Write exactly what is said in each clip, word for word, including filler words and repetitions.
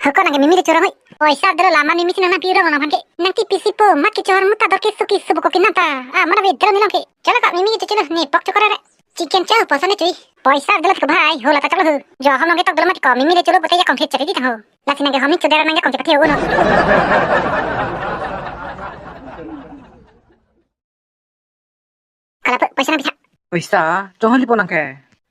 Hoko nang ke mimi le chorong hoi. Poisa dolo la, mane mimi si nang nangpi rong nang aphan ke. Nang tipi si po, mat kecho ahormu ta dor keso keso boko kinam ta. Ah, mana ve dolo nilong ke. Chala ka mimi kecho chelo, ne pok chokore re. Chicken chow poisa ne chui. Poisa dolo ko bhai, ho lata chalo ho. Jo hom nang ke tok dolo mat ko mimi le cholo pote ya kong khe chari di thang ho. Lasi nang ke hom ni chodera nang ya kong chepathe ho no. Kala pe, poisa nangpi tha. Poisa, chonghali po nang ke.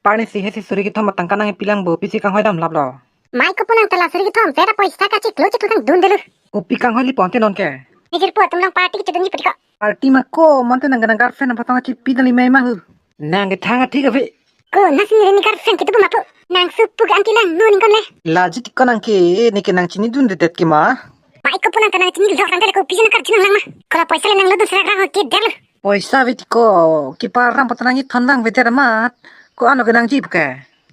Parni si he si suri kethom atangka nangpi lang bo, pisi kanghoi dam lap lo. Mai ko po nang ta la suri kethom, pera poisa kachiklo chiklo kangdun dolo. Kopi kanghoi li ponte non ke. Nejirpo atum along party kecho dunji putiko. Party ma ko, mante nang ke nang girlfriend aphan tong chipi dali mai ma hu. Nang ke thang athik ave. Ko nasi ne girlfriend kedo ma po. Nang supu ke anti lang nu ning kon le. Laji ti ko nang ke, ne ke nang chinidundedet ke ma. Mai ko po nang ta nang chinilo rang le ko pisi nang karju nang lang ma. Kala poisa le nang lo dun serak rang ho ke der lo. Poisa ave ti ko, keparam pata nang ithon lang ve der mat. Ko ano ke nangji ke.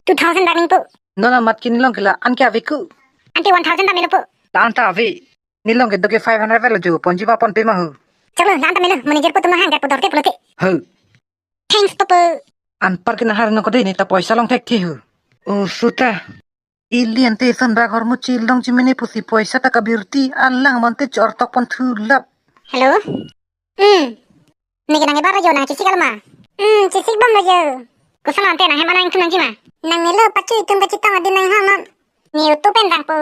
Two thousand dak ning po. Non amat ke nilong ke la an ke ave ku. Ante one thousand ta melo po. La an ta ave. Nilong ke doke five hundred velo jo, ponji ba ponpe ma hu. Chalo, la an ta melo, manager po tum hang gat po dorte pulote. Ho. Thanks po po. Anpar ke nahar no kode ne ta poisa long thekthe hu. O suta. Ili ante son rak ahormu chilong chimene pusi poisa ta kabirti alang mante chor tok pon thulap. Hello? Hmm. Ne ke nang ebar jo nang chisik alo ma? Hmm, chisik bom lo jo. Koson ante nang hem nang thum nangji ma? Nang melo pachu itum kachetong adin nang hong non. Ne auto pen rang po.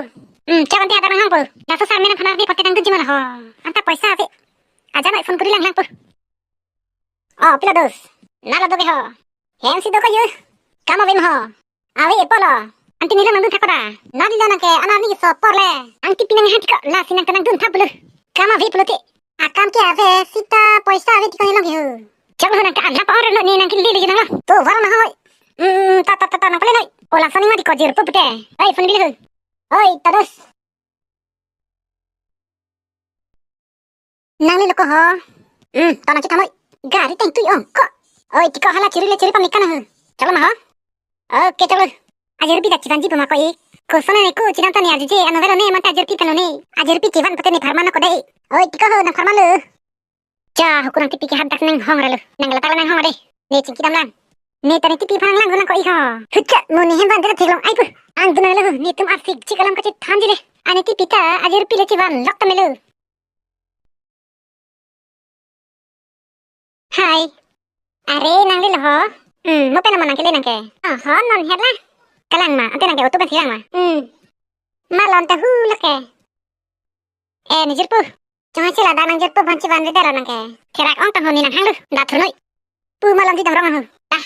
Hmm, chak ante ada nang hong po. Laso sar mena phanar di pote nang dunji ma la ho. Anta poisa ave. Aja nai phone kuri lang lang po. Oh, pila dos. Na la do ke ho. Hem si do ko yo. Kam ave ma ho. Ave epo lo. Anti nilo nang dun thak koda. Na nilo nang ke ana ni so por le. Anti pinang han tiko lasi nang ta nang dun thak bulu. Kam ave pulote. Akam ke ave sita poisa ave tiko nilong ke hu. Chak lo nang ke anha pa or lo ni nang ke lili nang lo. To var na hoi. Hmm, ta ta ta ta nang pale noi. Ola sani ma tiko jirpo pute. Ai phone bili hu. Oi, ta dos. Nang le lo ko ho. Hmm, to nang chethamoi. Gari teng tui ong ko. Oi, tiko hala chiri le chiri pamika nang hu. Chalo ma ho. Okay, chalo. Ajirpi dak chivanji puma ko ik. Koson ne ko chinam ta ne arjuje, ano velo ne manta ajirpi pelo ne. Ajirpi chivan pute ne pharman ko dei. Oi, tiko ho nang pharman lo. Cha, hukurang tipi ke hadak nang hong relo. Nang lata nang hong dei. Ne chingki dam lang. Ne tani tipi phan lang lang ko ik ho. Hucha, mo ne hem van dela theklong ai pu. Ang dunang lo, netum arsik chik alam kachethanji le. Ani tipi ta ajirpi le chivan lok ta melo. Hi. Are, nang le lo ho? Hmm, mo pen mo nang ke le nang ke. Oh, ho non het la. Kalang ma, ante nang ke auto pen silang ma. Hmm. Ma lon ta hu lo ke. Eh, nejirpo. Chong si ladak nangjirpo aphan chivan vedetlo nang ke. Therak ong tang ho ne nang hang lo. Da thurnoi. Pu ma lamji dam rong ho. Ah.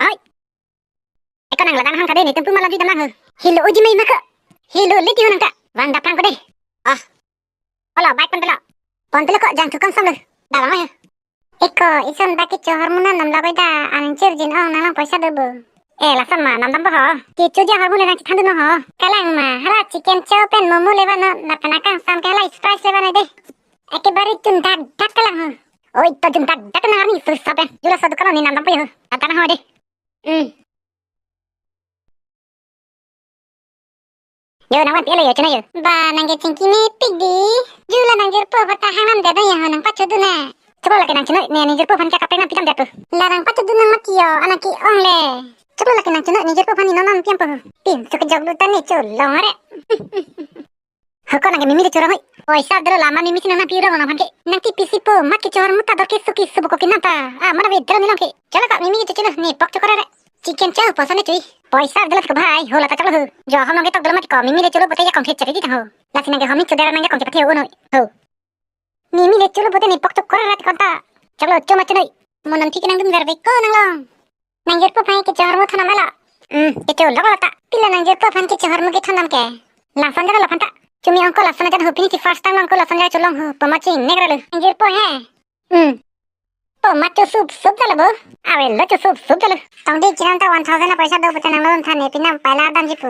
Oi. Eko nang ladak hang kade netum pu ma lamji dam lang ho. Hilo uji mai ma ko. Hilo le ti ho nang ta. Van dap lang ko dei. Ah. Olo, bike pon pelo. Pon pelo ko jang thukang sam lo. Da lang ho. Eko, ison bak kecho ahormu nam dam lagoi da, anchir jin ong nang lang poisa do bo. Eh, lason ma, nam dam bo ho. Kecho ji ahormu le nang chethan dun ho. Kalang ma, hala chicken chow pen momo le vano, lapen akangsam ke hala french fries le vano dei. Ekebare chun dak dak kalang ho. Oi, to chun dak dak nang arni su sa pen. Jula sa dukan ni nam dam po ho. Atan ho dei. Hmm. Yo, nang van pi lo yo, chena yo. Ba, nang ke chingki mepik dei. Jula nangjirpo aphan ta hang nam det yo, nang pachodun na. Choklo lake nang chenoi, ne nangjirpo aphan ke kaprek nangpi dam det pu. La nang pachodun nang mati yo, anang ke ong le. Choklo lake nang chenoi, nangjirpo aphan ne non non piam po. Pin, chok jok lu ta ne cholong are. Hoko nang ke mimi le chorong hoi. Poisa dolo la, mane mimi si nang nangpi rong nang aphan ke. Nang tipi si po, mat kecho ahormu ta dor keso keso boko kinam ta. Ah, mana ve dolo nilong ke. Chala ka mimi kecho chelo, ne pok chokore re. Chicken chow poisa ne chui. Poisa dolo ko bhai, ho lata chalo ho. Jo hom nang ke tok dolo mat ko mimi le cholo pote ya kong khe chari di thang ho. Lasi nang ke hom ni chodera nang ya kong chepathe ho no. Ho. Mimi le cholo pote ne pok chokore rat konta. Chalo cho ma chenoi. Mo nang thik nang dun ver ve ko nang long. Nangjirpo aphan kecho ahormu than nam lo. Hmm, kecho lok lo ta. Pila nangjirpo aphan kecho ahormu kethan nam ke. Lason jalo laphan ta. Chumi ong ko lason jan ho, pini ke first time ong ko lason jan cholong ho. Pama ching nek relo. Nangjirpo he. Hmm. Pama cho sup sup jalo bo. Ave lo cho sup sup jalo. Tong di chinam ta one thousand a poisa do pote nang lo than ne pinam paila dam ji pu.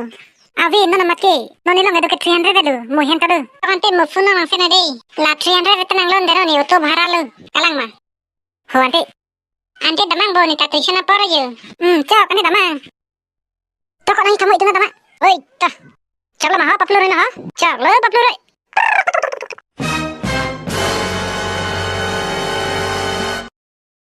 Ave non mat ke. Non ne long do ke three hundred lo. Mo hen ta do. Ante mo phone nang se na dei. La three hundred ta nang lo dero ne auto bhara lo. Kalang ma. Ho ante. Ante damang bo ne ta tuition apor yo. Hmm, chok ante damang. Chok nang thamoi tuna damang. Oi, ta. Chok lo ma ho paplo re na ho. Chok lo paplo re.